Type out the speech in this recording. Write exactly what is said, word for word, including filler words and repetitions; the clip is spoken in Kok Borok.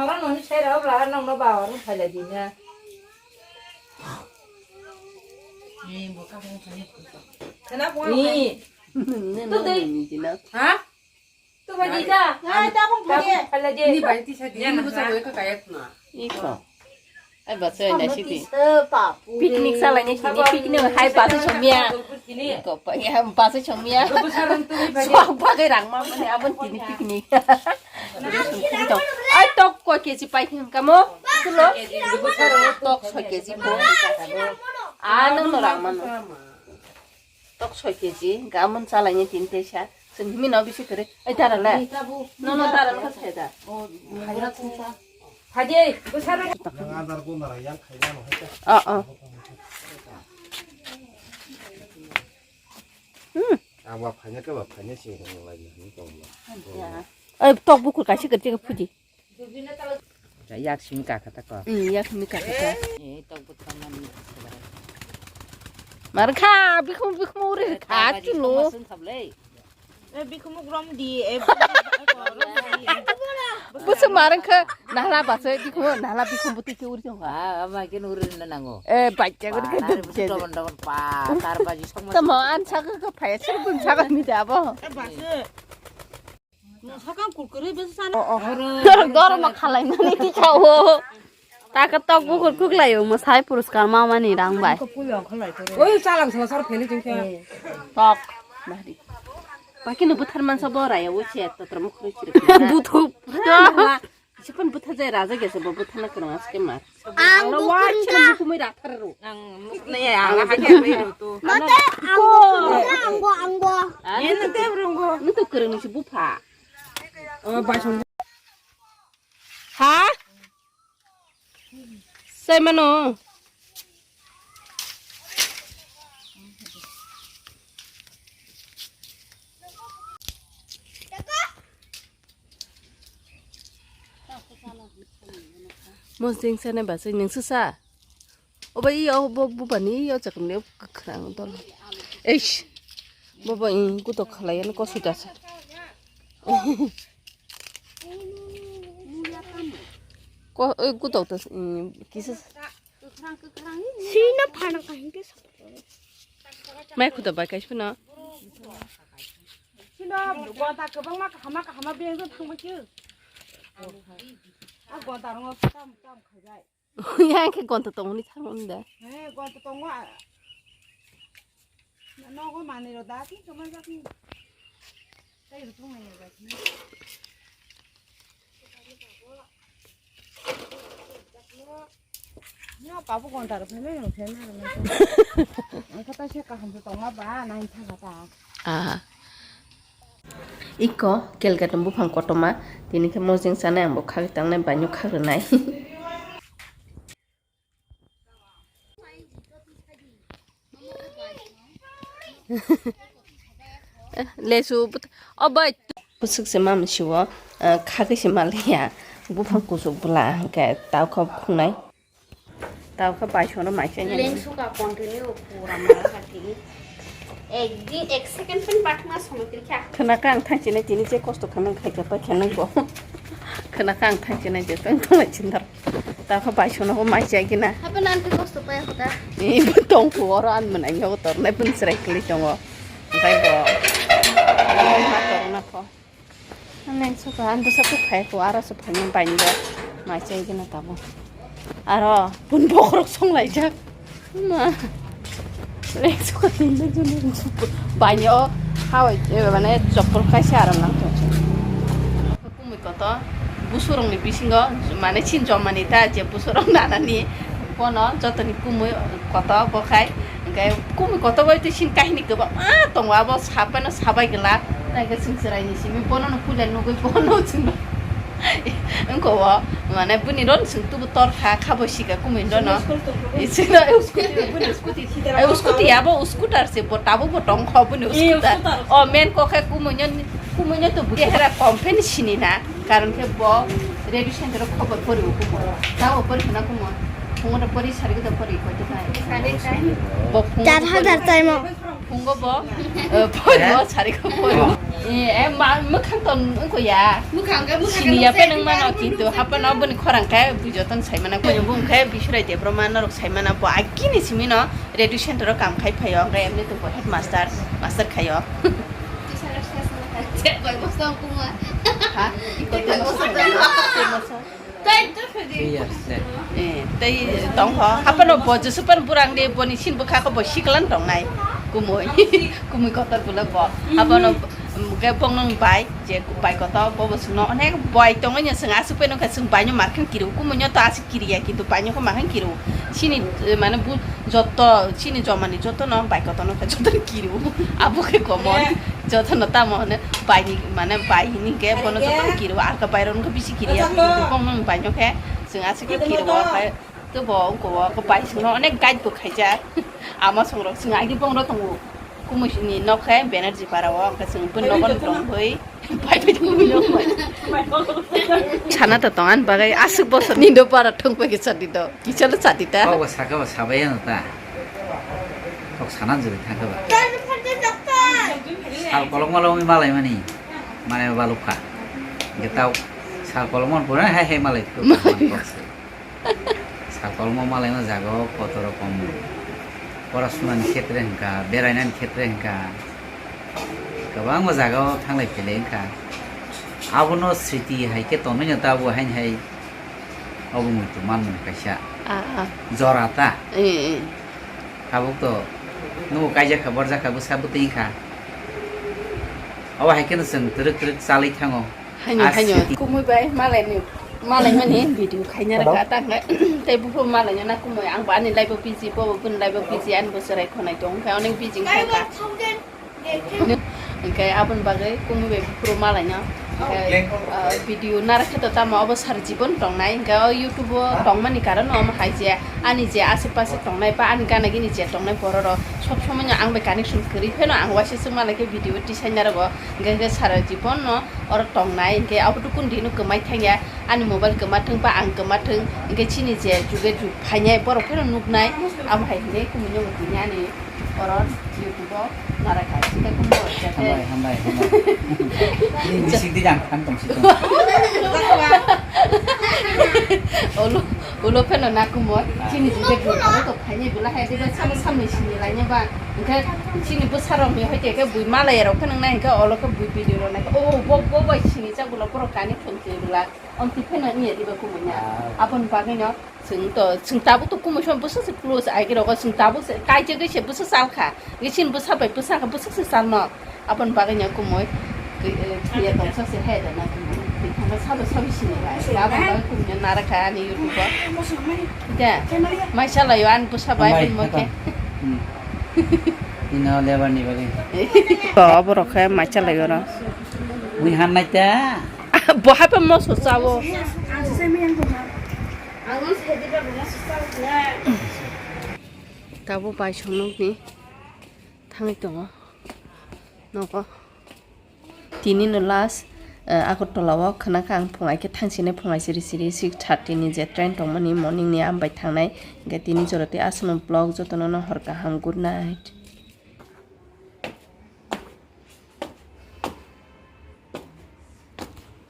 Oro noni sera obla nongno ba oro phaila dina. Ni. Ni. Tu dei. Ha? Tu ba dida. Ai, tabung phaje. Phaila de. Ni bai ti sa di. Ni busa bai ka kayat na. Iko. Ai, basa na sidi. Picnic salai ni sini, picnic hai basa chomia. Ko pa ya basa chomia. Swak bagai rang ma mani abon tini picnic. Ai, tok ko keji pai hin kamo. Tulo. Tok so keji po. Ano no rang mano. Tok soi keji, gamon chalaini tin tesa. Chwng himi no bisi kwrwi. Ai, dara le. No, no, dara no kha sai da. Phadi, bwsaro. Nang adar ko nara yang khaina no hai ta. Oh, oh. Hmm. Ang ba phaina ke ba phaina si hong lai ni tong ba. Ai, tok bukur kaisa kwrwi phudi. Yak simi kaka ta ko. Hmm, yak simi kaka ta. Eh, tok bwtharmani. Mar kha, bikhum, bikhum uri kha, chulo. Eh, bikhum rom di, eh, rom di. Busu mar kha, nahla basa, bikhum, nahla bikhum buti ke uri jong. Ah, ama ke uri na nango. Eh, bacha uri ke. Dobon, dobon, pa, tar baji song. Tamo an sa ka phaya, sir bun sa ka mi da bo. Eh, basa. Sakang kurkure bwsa sana. Dorma khalaimani tichao. Taka tok bukur kuklaio, mwsai puruskar mamani rang bai. Oi, chalang sala sar pheli jingkhe. Tok. Bari. Pakino buthar mansa bo raya, o che tatra mukhri chiri. Buthu. Sipan buthar jai raja gese bo buthar na kurang aske mar. Ang bukhung kha. Ang bukhung kha. Mate ang bukhung kha, ang bo, ang bo. Ang bukhung kha, ang bo. Ang bukhung kha. Nung tu kwrwng ni se bupha. Ha? Sai mano. Mosdeng sana basa nung sasa. Obo iyo, obo bubani iyo chakmani kwkhwrang dol. Eish. Bobo in kutok khalai ani kosu dasa. Ko, eh, kutok tas, mm, kisa. Sina phana kahingke sa. Mai khuda bai kaisa na. Sino gonta kwbangma kahama kahama beng thangma khe. A gonta rwngo tam tam khaibai. Yang khe gonta tongni thangmani da. He gonta tongo. Nogo manwi ro da ki kama jak ni. Tei ro thung nai jak ni. No pabu gonta ro phai nai ro phai nai ro. Ang kata se kaham se tongma ba nai thang kata. Aha. Iko kelgatum buphang kotorma, tini khe mojeng chanai, ang bo khagwi tangnai, baino khagrwnai. Lesu, o bai. Bwswk se mami siwo, khagwi se maliya, buphang kuchuk bwla hwnkhe tawkha khungnai. Tawkha bai sono mai khe. Lengsuka continue pura mara kha tini. Ek din, ek second pen bathma somo tirkha. Khwna kha ang thangchinai tini je kosto kha nang khaikha paikha nang bo. Khwna kha ang thangchinai je tong tong chindar. Tawkha bai sono bo mai chai gina. Hape nan khe kosto paya kho ta. Ni bo tong phu oro an mwnai nyogo tornai bun chwrai kwlwi tongo. Bai bo. Bai ma torna kho. Neng suka, ang bwsa kuk khai ko, aro se phai nang bai nang mai chai gina tabo. Aro pun bokrok song lai jak. Ma. Neng suka tin den jun neng suka. Bai o hawai, eh, mane chopol khai se aram nang to. Kumui koto, busurong ni bisingo, mane chin jomani ta je busurong nana ni. Bono jotoni kumui koto bo khai, hwnkhe kumui koto bai twi sin kahini kwbangma tongo, abo sapaino sabai glak. Naikhe chwng chwraini simi bonono puila nugwi bono chwngno wngkha o, mane bini ron chwng tubu tor kha, khabo sika kumui rono. Isino scooty, bini scooty, eh, scooty abo scooter se bo tabuk bo tong kho bini scooter. O men kokhe kumui nyo, kumui nyo to bwkhe hera company sini na. Karon khe bo radio center o khobor pori o kumo. Ta o pori khna kumo. Phungo da pori sari da pori ko to kai. Bo phungo. Char hajar chaimo. Phungo bo, eh, phone bo sari ko phone. Eh, eh, ma, mwkhang ton wngko ya. Mwkhang ke, mwkhang ke sini ya pe nung mano, kintu hapano boni khorang khe bui joton sai mana, koi bung khe bisurai de bro ma norok sai mana, bo agini simi no radio center o kam khai phaio, hwnkhe emni tongko headmaster, master khaio. Ha? Tei tei tei. Eh, tei tong ho. Hapano bo Josephine burang de boni sin bwkha ko bo siklan tongnai. Kumui. Kumui kotor bwle bo. Hapano, mm, ke bong nong bai, je bai kotor bo bo sungno onek bai tongo nya sung asuk pe nong kha sung bai no markhin kiri. Kumui nyo to asuk kiri ya kintu bai no ko markhin kiri. Sini, eh, mane bu Joto chini jomani joto no bai kotor no khe joto no kiru. Abo khe common. Joto no tamo hone bai ni mane bai hini khe bono joto no kiru. Ar ka bai rok no khe bisi kiri ya. Kintu bong no bai no khe chwng aswk khe kiru o khe to bo ungko o khe bai song no onek guide bo khaijak. Ama song rok chwng agi bong rok tongo. Kumui ni nok khe Banerjee para o, hwnkhe chwng bini nogo no tongwi pai pai tongwi nok bai. Sana to tong ani bagwi aswk bosor ni do para thung pai kisa di do. Kisa lo sadi ta. Kok bo saka bo sabai ano ta. Kok sana jori thangka ba. Sal kolok malo umi malai mani. Mane balukha. Getau sal kolok mon pura hai hai malai. Malai. Kok se. Sakolmo malaima jaga o koto rokom porasonani khetre hwnka, berainani khetre hwnka, kwbangma jaga o thanglai phailai wngkha. Abono sriti hai khe tonwi no ta, abo haini hai obo muitu manmung kaisa. Ah, ah. Jora ta. Eh, eh. Tabuk to nugo kaijak kha, borjak kha, bwsa bwtwi wngkha. Obo hai kheno chwng twrwk twrwk chalwi thango. Haino, haino. Aswk. Kumui bai malaini, malaimani video khaina rwkha ta hwnkhe. Tei buphuru malaino na kumui, ang bo ani live o busy, bo bo bini live o busy, ani bo chwrai khonai tongo, hwnkhe onek busy wngkha ta. Hwnkhe aboni bagwi kumui bai buphuru malaino. Hwnkhe, ah, video narakhe to tamo obo sar jibon tongnai, hwnkhe o YouTube o tongmani karon omo hai je ani je ashe pashe tongnai ba ani gana gini je tongnai borok rok sob somoi no ang bai connection kwrwi pheno ang waisa swk malaikhe video tisaina rwgo, hwnkhe, hwnkhe sar jibon no oro tongnai, hwnkhe abo tukun dino kwmai thangya, ani mobile kwma thwng ba ang kwma thwng, hwnkhe chini je juge jug phainai borok phano nuknai, amo hai hwnwi kumui no tini ani oro YouTube o narakha, hwnkhe kumui hambai, hambai, hambai. Ni bisik di jang thang tong si tong. Olo, olo phano na kumui, chini juge jug abo to phainai bwla hai de samo samni sini lainai ba, hwnkhe chini bwsarok ni hoite khe bui malai rok phano nai hwnkhe olo khe bui video rok nai, o bo, bo bai sini. Chak bwla borok kani thwng se bwla. Omtwi pheno wngya diba kumui na. Ah. Aboni bagwi no chwng to, chwng tabuk to kumui song bwsa se close ai rogo chwng tabuk se kaijagwi se bwsa chal kha. Ngi chini bwsa bai bwsa kha bwsa se chal no. Aboni bagwi no kumui kwi-, eh, kwiya tongsa se he da na kumui. Twi thangma sabo sabo sini bai. Aboni bagwi kumui no nara kha ani YouTube o. Da. Mai salayo ani bwsa bai. Hambai, bini mo khe. Hmm. Ino lebar ni bagwi. To borok khe mai salayo no. Mui han nai ta. Bo hai pa moso chawo. Tabuk bai songnokni thangwi tongo nogo. Tini no last, eh, Agartala o khna kha ang phungai khe thang sini phungai siri siri six thirty ni je train tongmani morning ni ambai thangnai. Hwnkhe tini jora tei aswkno vlog jotono no hor kaham, good night.